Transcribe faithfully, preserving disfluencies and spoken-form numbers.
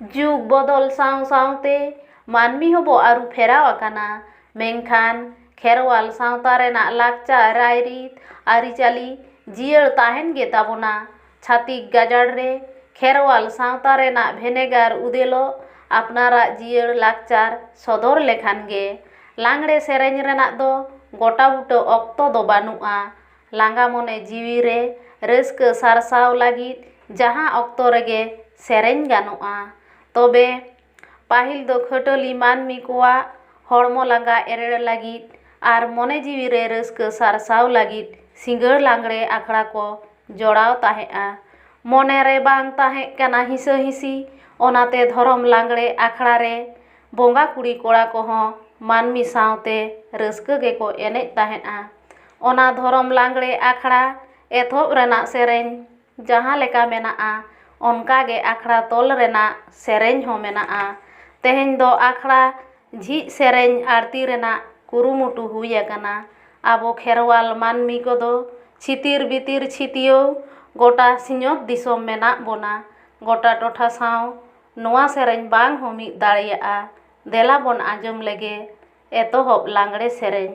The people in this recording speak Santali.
ᱡᱩᱜᱽ ᱵᱚᱫᱚᱞ ᱥᱟᱶ ᱥᱟᱶᱛᱮ ᱢᱟᱹᱱᱢᱤ ᱦᱚᱸᱵᱚ ᱟᱹᱨᱩ ᱯᱷᱮᱨᱟᱣ ᱟᱠᱟᱱᱟ, ᱢᱮᱱᱠᱷᱟᱱ ᱠᱷᱮᱨᱣᱟᱞ ᱥᱟᱶᱛᱟ ᱨᱮᱱᱟᱜ ᱞᱟᱠᱪᱟᱨ, ᱨᱟᱭᱨᱤᱛ, ᱟᱹᱨᱤᱪᱟᱹᱞᱤ ᱡᱤᱭᱟᱹᱲ ᱛᱟᱦᱮᱱ ᱜᱮ ᱛᱟᱵᱚᱱᱟ᱾ ᱪᱷᱟᱹᱛᱤᱠ ᱜᱟᱡᱟᱲ ᱨᱮ ᱠᱷᱮᱨᱣᱟᱞ ᱥᱟᱶᱛᱟ ᱨᱮᱱᱟᱜ ᱵᱷᱮᱱᱮᱜᱟᱨ ᱩᱫᱮᱞᱚᱜ ᱟᱯᱱᱟᱨᱟᱜ ᱡᱤᱭᱟᱹᱲ ᱞᱟᱠᱪᱟᱨ ᱥᱚᱫᱚᱨ ᱞᱮᱠᱷᱟᱱ ᱜᱮ᱾ ᱞᱟᱜᱽᱲᱮ ᱥᱮᱨᱮᱧ ᱨᱮᱱᱟᱜ ᱫᱚ ᱜᱚᱴᱟ ᱵᱩᱴᱟᱹ ᱚᱠᱛᱚ ᱫᱚ ᱵᱟᱹᱱᱩᱜᱼᱟ᱾ ᱞᱟᱸᱜᱟ ᱢᱚᱱᱮ ᱡᱤᱣᱤ ᱨᱮ ᱨᱟᱹᱥᱠᱟᱹ ᱥᱟᱨᱥᱟᱣ ᱞᱟᱹᱜᱤᱫ ᱡᱟᱦᱟᱸ ᱚᱠᱛᱚ ᱨᱮᱜᱮ ᱥᱮᱨᱮᱧ ᱜᱟᱱᱚᱜᱼᱟ᱾ ᱛᱚᱵᱮ ᱯᱟᱹᱦᱤᱞ ᱫᱚ ᱠᱷᱟᱹᱴᱟᱹᱞᱤ ᱢᱟᱹᱱᱢᱤ ᱠᱚᱣᱟᱜ ᱦᱚᱲᱢᱚ ᱞᱟᱸᱜᱟ ᱮᱨᱮᱲ ᱞᱟᱹᱜᱤᱫ ᱟᱨ ᱢᱚᱱᱮ ᱡᱤᱣᱤ ᱨᱮ ᱨᱟᱹᱥᱠᱟᱹ ᱥᱟᱨᱥᱟᱣ ᱞᱟᱹᱜᱤᱫ ᱥᱤᱸᱜᱟᱹᱲ ᱞᱟᱜᱽᱲᱮ ᱟᱠᱷᱲᱟ ᱠᱚ ᱡᱚᱲᱟᱣ ᱛᱟᱦᱮᱸᱫᱼᱟ᱾ ᱢᱚᱱᱮ ᱨᱮ ᱵᱟᱝ ᱛᱟᱦᱮᱸ ᱠᱟᱱᱟ ᱦᱤᱥᱟᱹ ᱦᱤᱥᱤ, ᱚᱱᱟᱛᱮ ᱫᱷᱚᱨᱚᱢ ᱞᱟᱜᱽᱲᱮ ᱟᱠᱷᱲᱟ ᱨᱮ ᱵᱚᱸᱜᱟ ᱠᱩᱲᱤ ᱠᱚᱲᱟ ᱠᱚᱦᱚᱸ ᱢᱟᱹᱱᱢᱤ ᱥᱟᱶᱛᱮ ᱨᱟᱹᱥᱠᱟᱹ ᱜᱮᱠᱚ ᱮᱱᱮᱡ ᱛᱟᱦᱮᱸᱫᱼᱟ᱾ ᱚᱱᱟ ᱫᱷᱚᱨᱚᱢ ᱞᱟᱜᱽᱲᱮ ᱟᱠᱷᱲᱟ ᱮᱛᱚᱦᱚᱵ ᱨᱮᱱᱟᱜ ᱥᱮᱨᱮᱧ ᱡᱟᱦᱟᱸ ᱞᱮᱠᱟ ᱢᱮᱱᱟᱜᱼᱟ, ᱚᱱᱠᱟ ᱜᱮ ᱟᱠᱷᱲᱟ ᱛᱚᱞ ᱨᱮᱱᱟᱜ ᱥᱮᱨᱮᱧ ᱦᱚᱸ ᱢᱮᱱᱟᱜᱼᱟ᱾ ᱛᱮᱦᱮᱧ ᱫᱚ ᱟᱠᱷᱲᱟ ᱡᱷᱤᱡ ᱥᱮᱨᱮᱧ ᱟᱹᱲᱛᱤ ᱨᱮᱱᱟᱜ ᱠᱩᱨᱩᱢᱩᱴᱩ ᱦᱩᱭ ᱟᱠᱟᱱᱟ᱾ ᱟᱵᱚ ᱠᱷᱮᱨᱣᱟᱞ ᱢᱟᱹᱱᱢᱤ ᱠᱚᱫᱚ ᱪᱷᱤᱛᱤᱨ ᱵᱤᱛᱤᱨ ᱪᱷᱤᱛᱤᱭᱟᱹᱣ ᱜᱚᱴᱟ ᱥᱤᱧᱚᱛ ᱫᱤᱥᱚᱢ ᱢᱮᱱᱟᱜ ᱵᱚᱱᱟ᱾ ᱜᱚᱴᱟ ᱴᱚᱴᱷᱟ ᱥᱟᱶ ᱱᱚᱣᱟ ᱥᱮᱨᱮᱧ ᱵᱟᱝ ᱦᱚᱸ ᱢᱤᱫ ᱫᱟᱲᱮᱭᱟᱜᱼᱟ᱾ ᱫᱮᱞᱟ ᱵᱚᱱ ᱟᱸᱡᱚᱢ ᱞᱮᱜᱮ ᱮᱛᱚᱦᱚᱵ ᱞᱟᱜᱽᱲᱮ ᱥᱮᱨᱮᱧ᱾